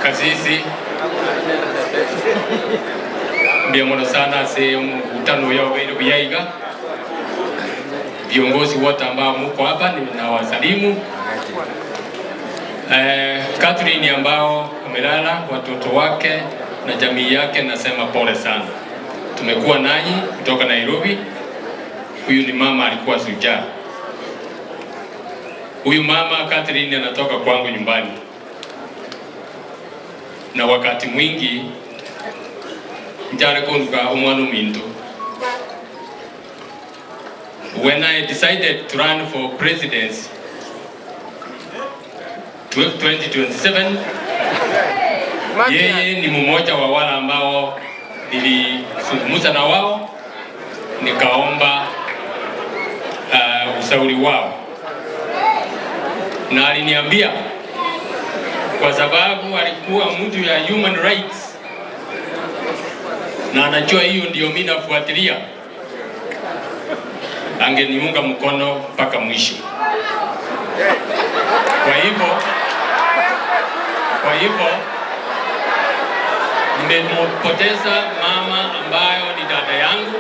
Kasisi, mbuya mono sana ase omokutano oyo obeire buya iga. Viongozi wote ambao muko hapa ninawasalimu. Catherine ambao amelala, watoto wake na jamii yake, nasema pole sana. Tumekuwa nanyi kutoka Nairobi. Huyu ni mama alikuwa shujaa. Huyu mama Catherine anatoka kwangu nyumbani, na wakati mwingi njare kunduka omwana ominto. When I decided to run for presidency 2027, yeye ni mmoja wa wale ambao nilizungumza na wao nikaomba ushauri wao, na aliniambia kwa sababu alikuwa mtu ya human rights na anajua hiyo ndio mimi nafuatilia, angeniunga mkono mpaka mwisho. Kwa hivyo nimempoteza mama ambayo ni dada yangu,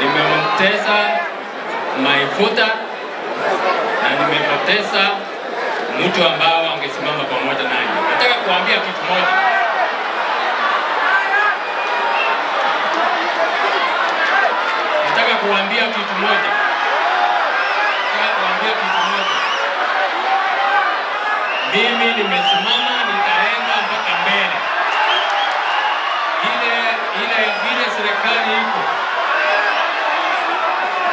nimempoteza my father na nimepoteza mtu ambao angesimama pamoja nanyi. Nataka kuambia kitu moja. Nataka kuambia kitu moja. Nataka kuambia kitu moja. Mimi nimesimama, nitaenda mpaka mbele. Ile ile vile serikali iko,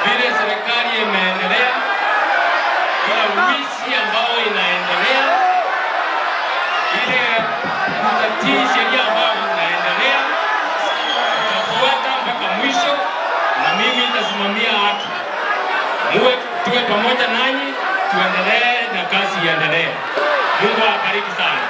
vile serikali imeendelea, ile wizi ambao inaendelea, ile kutatii sheria ambayo inaendelea, tutafuata mpaka mwisho, na mimi nitasimamia haki. Muwe tuwe pamoja nanyi, tuendelee na kazi iendelee. Mungu awabariki sana.